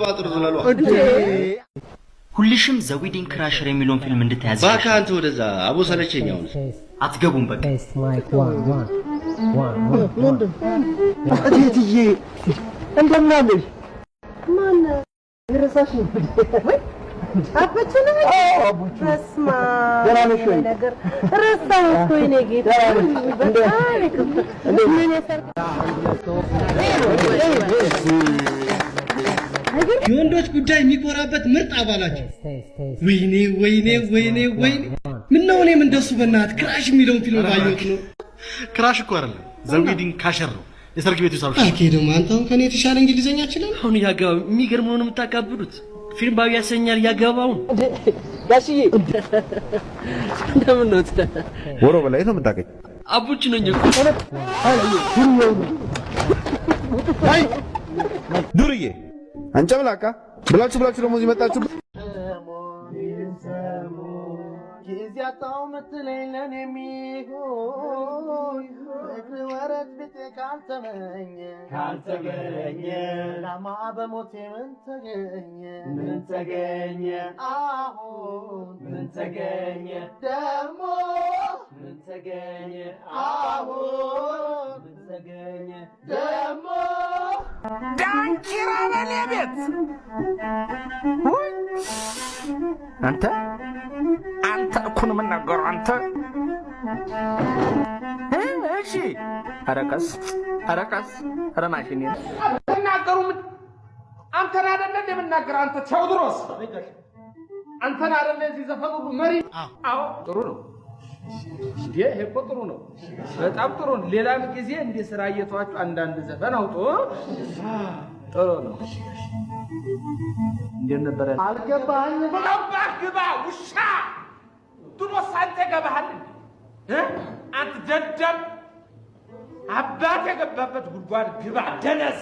አጥር ዝለሏ። ሁልሽም The Wedding Crasher የሚለውን ፊልም እንድታያዝ። እባክህ አንተ ወደዛ አቦ ሰለቸኝ አሁን። አትገቡም በቃ። Test mic one one one one one. እቴትዬ እንደምን አለሽ? ማን? የረሳሽ? አበቹ ነው? አቡቹ። በስመ አብ። ደህና ነሽ ወይ? ነገር ረሳሁ እኮ የእኔ ጌታ። ደህና ነሽ? በጣም ይቅርታ። ምን የሰርግ የወንዶች ጉዳይ የሚኮራበት ምርጥ አባላቸው። Test test. ወይኔ ወይኔ ወይኔ ወይኔ! ምነው እኔም እንደሱ በእናትህ Crash የሚለውን ፊልም ባየሁት ነው። Crash እኮ አይደለም፣ The Wedding Casher ነው። የሰርግ ቤቱ ሳብ። እባክህ ደግሞ አንተ አሁን ከኔ የተሻለ እንግሊዘኛ ችላል። አሁን ያገባ የሚገርመውን የምታካብዱት ፊልም ባዊ ያሰኛል። ያገባውን ጋሽዬ። እንደምን ነው? ወሮ በላይ ነው የምታገኝ። አቡች ነኝ እኮ። ዱርዬ አንጨምላቃ ብላችሁ ብላችሁ ደግሞ እዚህ መጣችሁ። ጊዜ አጣው ምትለኝ ለኔ የሚሆን ፍቅር ወረት ቤቴ ካልተመኘ ካልተገኘ ላማ በሞቴ ምን ተገኘ ምን ተገኘ አሁን ምን ተገኘ ደግሞ ምን ተገኘ አሁን ምን ተገኘ ደግሞ። ዳንኪራ በኔ ቤት። ውይ! አንተ አንተ እኮ ነው የምናገረው አንተ። እሺ፣ ኧረ ቀስ፣ ኧረ ቀስ፣ ኧረ ማሽኔ አትናገሩ። ምን አንተን አይደለ እንደምናገር አንተ ቴዎድሮስ አንተን አይደለ እዚህ ዘፈን ሁሉ መሪ? አዎ፣ ጥሩ ነው እንዴ፣ ይሄ እኮ ጥሩ ነው፣ በጣም ጥሩ ነው። ሌላም ጊዜ እንደ ስራ እየተዋችሁ አንዳንድ ዘፈን አውጡ፣ ጥሩ ነው። እንዴት ነበረ? አልገባኝም። ገባህ? ግባ ውሻ። ድሮስ አንተ ገባሃል እንዴ? እ? አንተ ደደብ፣ አባት የገባበት ጉድጓድ ግባ ደነዝ።